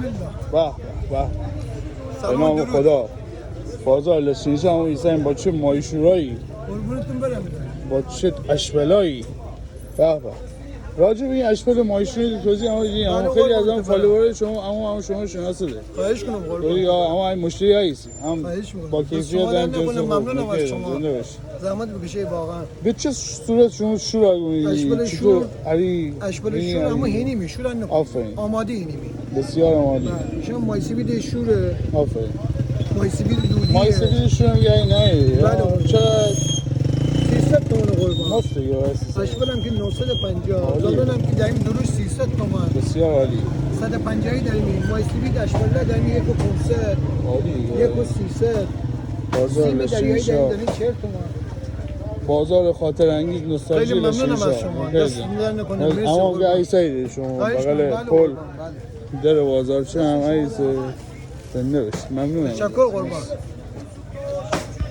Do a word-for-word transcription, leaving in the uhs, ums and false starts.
به به به. به نام خدا. بازار لشت‌نشا هم ایساییم با چه ماهی‌شورایی، با چه اشبلایی. به به. راجع به این اشبل ماهی‌شوری توضیح اما بدین. اما خیلی از هم فالوور شما، اما هم شما شناسه ده. خواهش کنم قربان. اما هم مشتری هست. هم با کیفیت هم جنس خوب. ممنونم از شما. زنده باشی. زحمت بکشی واقعاً. به چه صورت شما شور آگونی؟ اشبل شور. اری اشبل شور اما هینیمی، شور نکن. آفرین. آماده هینیمی. بسیار آماده. بله. شما مای‌سفید شوره. آفرین. مای‌سفید دودیه. مای‌سفید شور هم یعنی نه؟ بله. چقدر؟ سیصد تومن قربان. مفته یا؟ اشبل هم که نهصد و پنجاه. عالی. زابن هم که داریم دروش سیصد تومن. بسیار عالی. صد و پنجاه داریم. مای‌سفید اشبل داریم یک و پونصد. عالی. یک و سیصد. بازار لشت‌نشا. داریم چهل تومن. بازار خاطرانگیز نوستالژی لشت‌نشا. خیلی ممنونم از شما. دست درد نکنه. مرسی قربان. اما که ای سایده شما بغل پل. بله. در بازارچه هم ای سایده. زنده باشید. ممنونم. تشکر قربان.